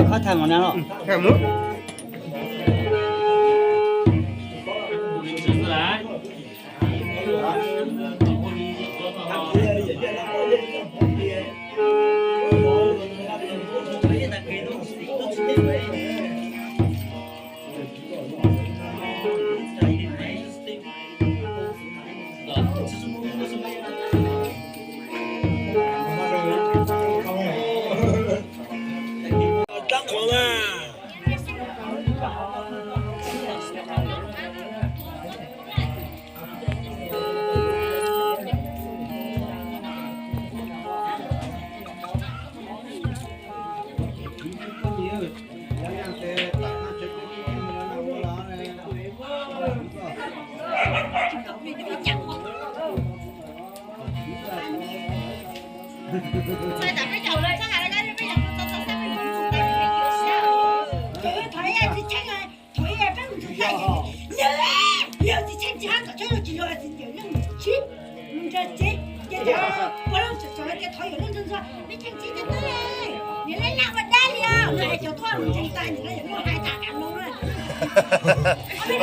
Qhov tham mus na los.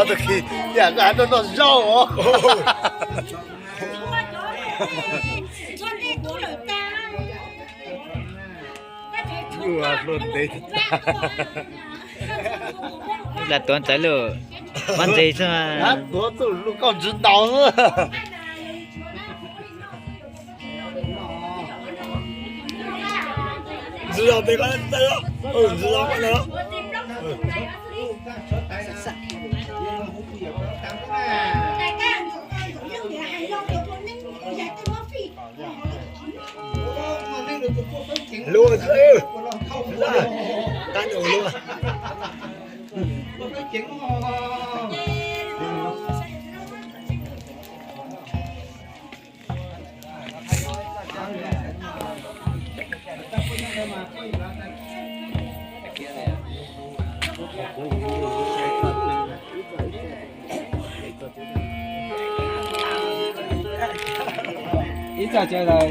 Ob tug khi tias koj noj noj zaub os. Nyuaj hlua ntev. Lam tuav ntxawv lus, muab ntxiv xwb. Tuav txuj lus kauj ntswg ntaus xwb. Ntxwv los pem ko, ntxwv los ko na. Lua xwb, qab nus lua. Ib txoj cai los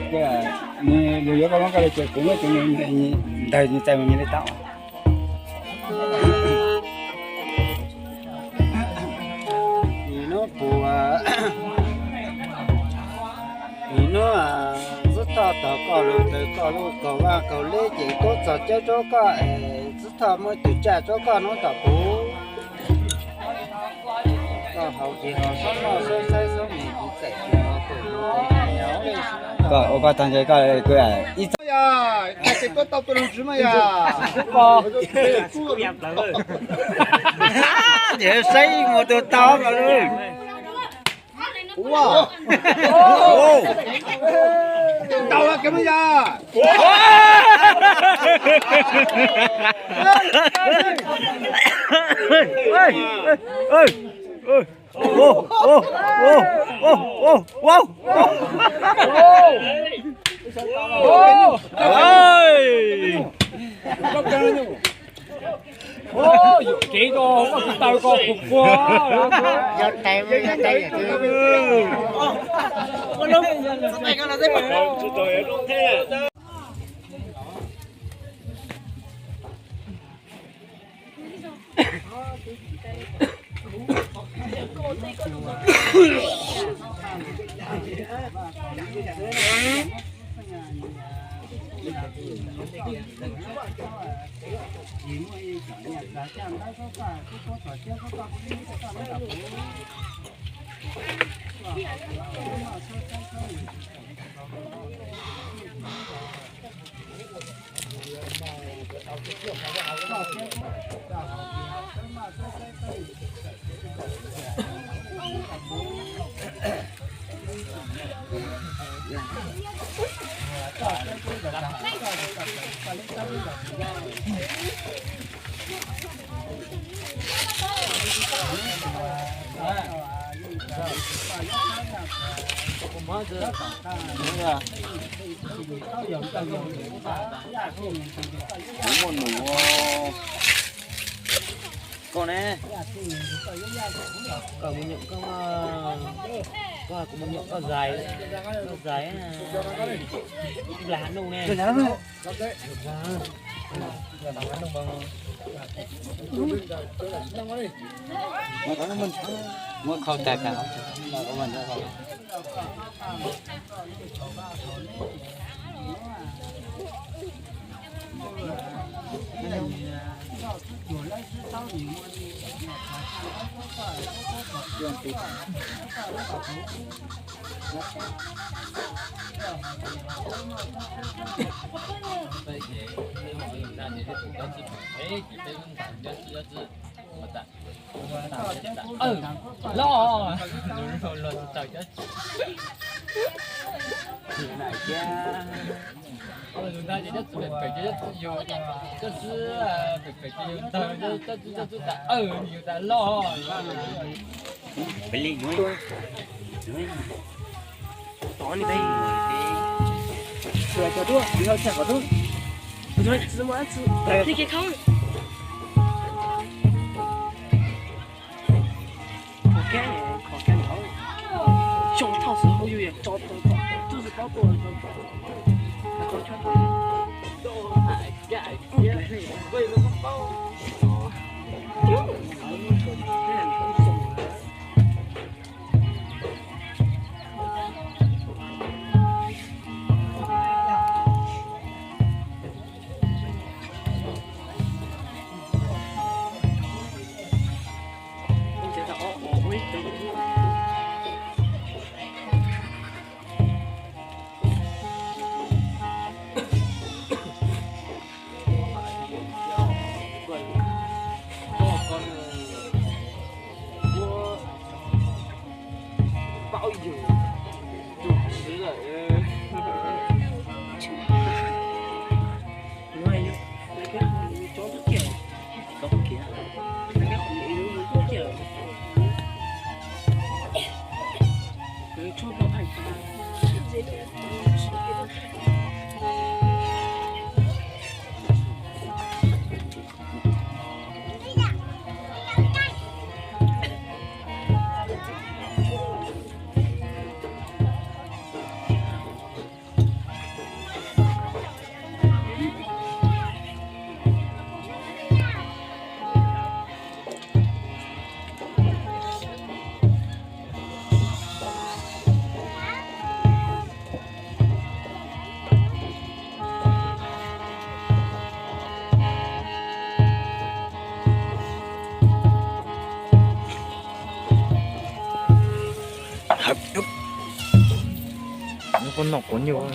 nws yuav koj muab koj li ces kuv muab kuv ntawg nws txais mus nws li tau. Nim no puas, nim no Xib Thoj tog koj lug taws koj lub kaug vaj kaug leb ces tuaj txog cawb rau koj es Xib Thoj muab tus tsaj rau koj hnub tom puv. Koj haus ces haus, xob noj xob saib xob mus, kuv txawm tsis haus tus mus. Koj ua koj tag nrho koj ib txoj. Ces saib mus tus tau lawm. Tau kev yog. Kev ko koj taw ko puas puag. Muaj num, koj ne, koj mus nyuam koj, koj mus nyuam koj zais, koj zais, ib nplas nuj ne. Muab khau tag tag. Los, los tsis tau cov txiv na thiab. Lus ntag ces cov txiv pem pem ces cov txiv yug, cov txiv pem pem ces yug ntag, cov txiv cov txiv tas, yug tas los. Peb li nuv, nuv, tov ni peb, tov tuaj, tov tuaj, txiv muaj txiv, txiv ke khau. Kho kab, kho kab, xyoo thauj xwb hauj yug yog tso tau tau tub xwb paub tuaj. Nws kuj noj quav nyuj.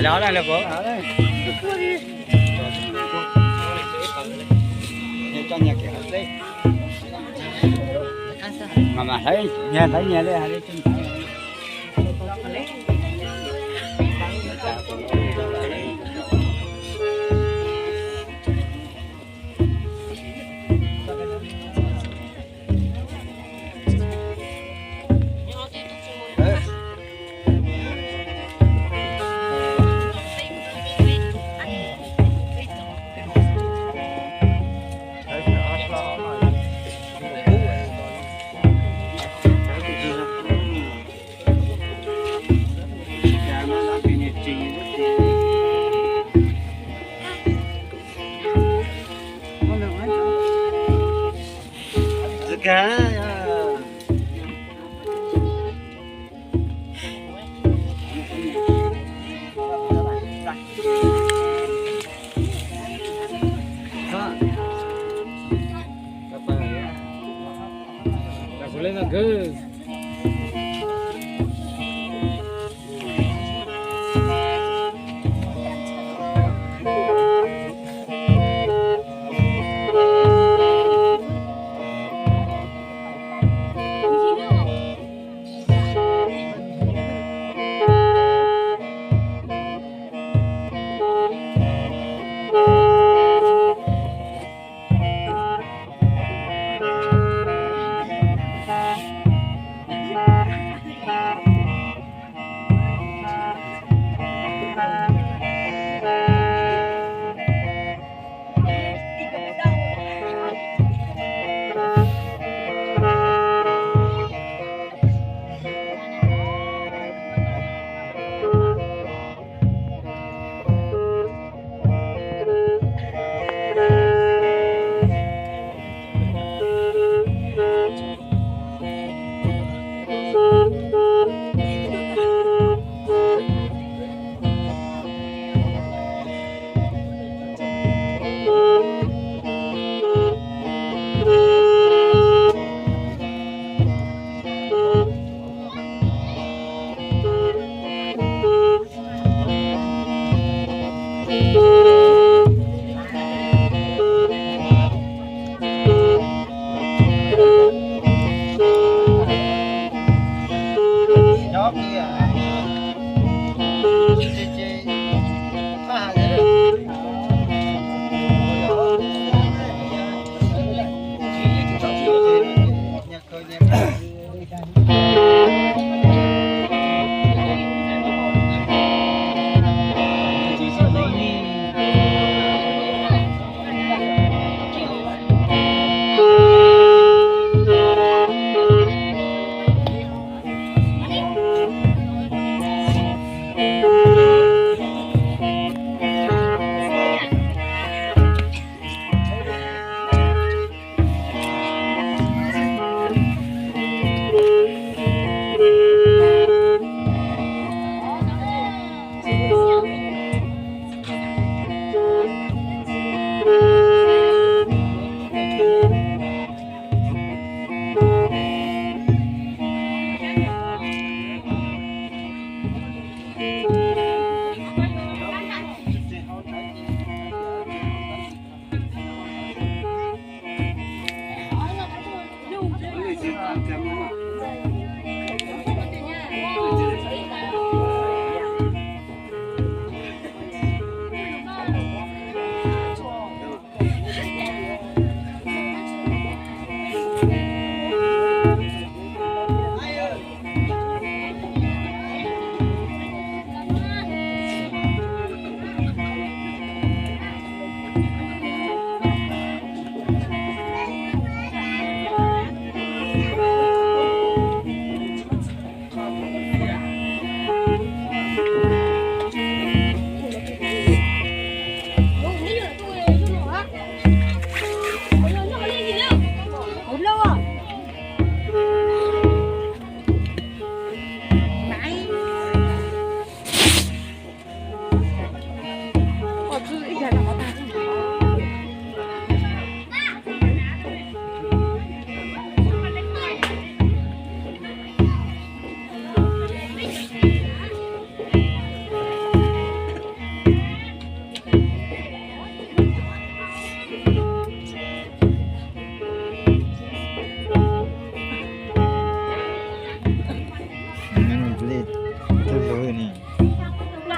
Lawv los lawm puas? Coj nyias kev hauv xwb. Mas mas hlawv nyias hlawv nyias li hais li.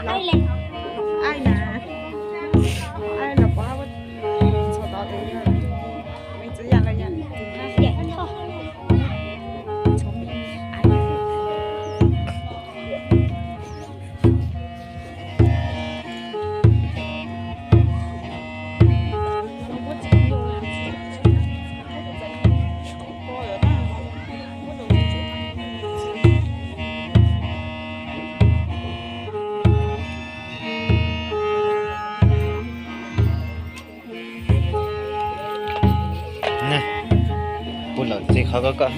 Ai na, ai los pov hab, txog tod tes yog me txiv yam los yam. Puag lawm txiv qhov koj koj.